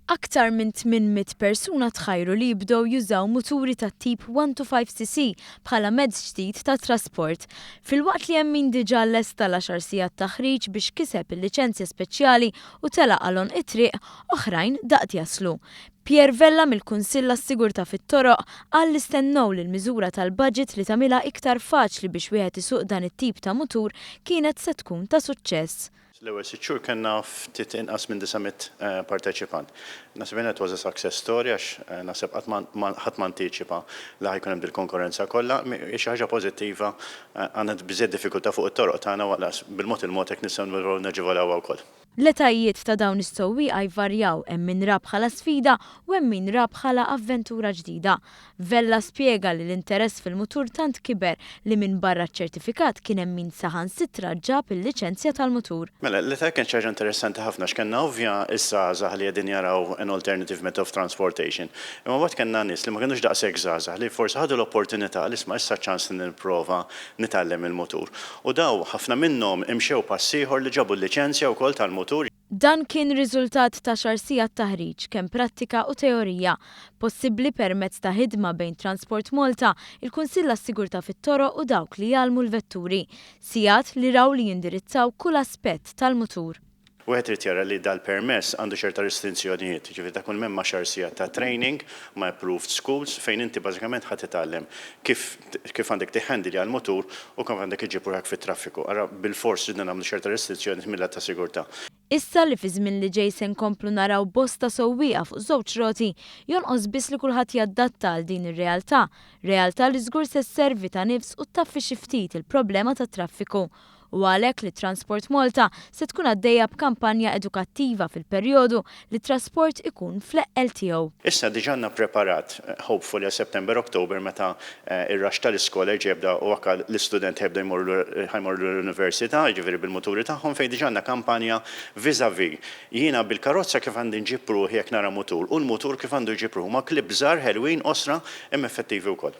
Aktar minn 800 persuna tħajru li jibdew jużaw muturi tat-tip 125 cc bħala mezz ġdid ta' trasport. Filwaqt li hemm min diġà lesta l-10 sigħat taħriġ biex kiseb il-liċenzja speċjali u telaq għal għonq it-triq, oħrajn daqt jaslu. Pierre Vella mill-Kunsill għas-Sigurtà fit-Toroq qal li stennew li l-miżura tal-budget li tagħmilha iktar faċli biex wieħed isuq dan it-tip ta' mutur kienet se tkun ta' suċċess. L-ewwel 6 xhur kellna ftit inqas minn 900 parteċipant. Naħseb it was a success story għax naħseb qatt ħadd ma antiċipa li ħa jkun hemm dil-konkurrenza kollha. Xi ħaġa pożittiva, għandna biżejjed diffikultà fuq it-toroq tagħna, waqlas bil-mod il-mod hekk nistgħu naġevolawha wkoll. L-etajiet ta' dawn is-sewwieqa jvarjaw, hemm min ra bħala sfida u hemm min ra bħala avventura ġdida. Vella spjega li l-interess fil-mutur tant kiber li minn barra ċ-ċertifikat kien hemm min saħansitra ġab il-liċenzja tal-mutur. Mela, l-età kien ħaġa interessanti ħafna x'kellna ovvja iż-żgħażagħ li qegħdin jaraw an alternative method of transportation. Imma mbagħad kellna nies li ma kinux daqshekk żgħażagħ li forsi ħadu l-opportunità li, isma', issa ċans li nipprova nitgħallem il-mutur. U dawn ħafna minnhom imxew pass ieħor li ġabu l-liċenzja wkoll tal-mutur. Dan kien riżultat ta' għaxar sigħat taħriġ, kemm prattika u teorija, possibbli permezz ta' ħidma bejn Transport Malta, il-Kunsill għas-Sigurtà fit-Toroq u dawk li jgħallmu l-vetturi. Sigħat li raw li jindirizzaw kull aspett tal-mutur. Wieħed irid jara li dal-permess għandu ċerta restrizzjonijiet, ġifieri ta' kull hemm 10 sigħat ta' training ma' approved schools fejn inti bażikament ħa titgħallem kif għandek tiħendilja l-mutur u kif għandek iġġib ruħek fit-traffiku. Ara bil-fors ridna nagħmlu ċerta restrizzjonijiet mill ta' sigurtà. Issa li fi żmien li ġej se nkomplu naraw bosta sewwieqa fuq żewġ roti, jonqos biss li kulħadd jaddatta għal din ir-realtà, realtà li żgur se sservi ta' nifs u taffi xi ftit il-problema tat-traffiku. U għalhekk li Transport Malta se tkun għaddejja b'kampanja edukattiva fil-perjodu li trasport ikun fl-eqqel tiegħu. Issa diġà għandna preparat, hopefully għal September, October, meta ir-rush tal-iskola jibda u anka l-istudent jibda jmorru l-università, ġifieri bil-muturi tagħhom, fejn diġà għandna kampanja vis-a-vis jiena bil-karozza kif għandi nġib ruħi jekk nara mutur u l-mutur kif għandu jġib ruħu ma' clips żgħar ħelwin, qosra, imma effettivi wkoll.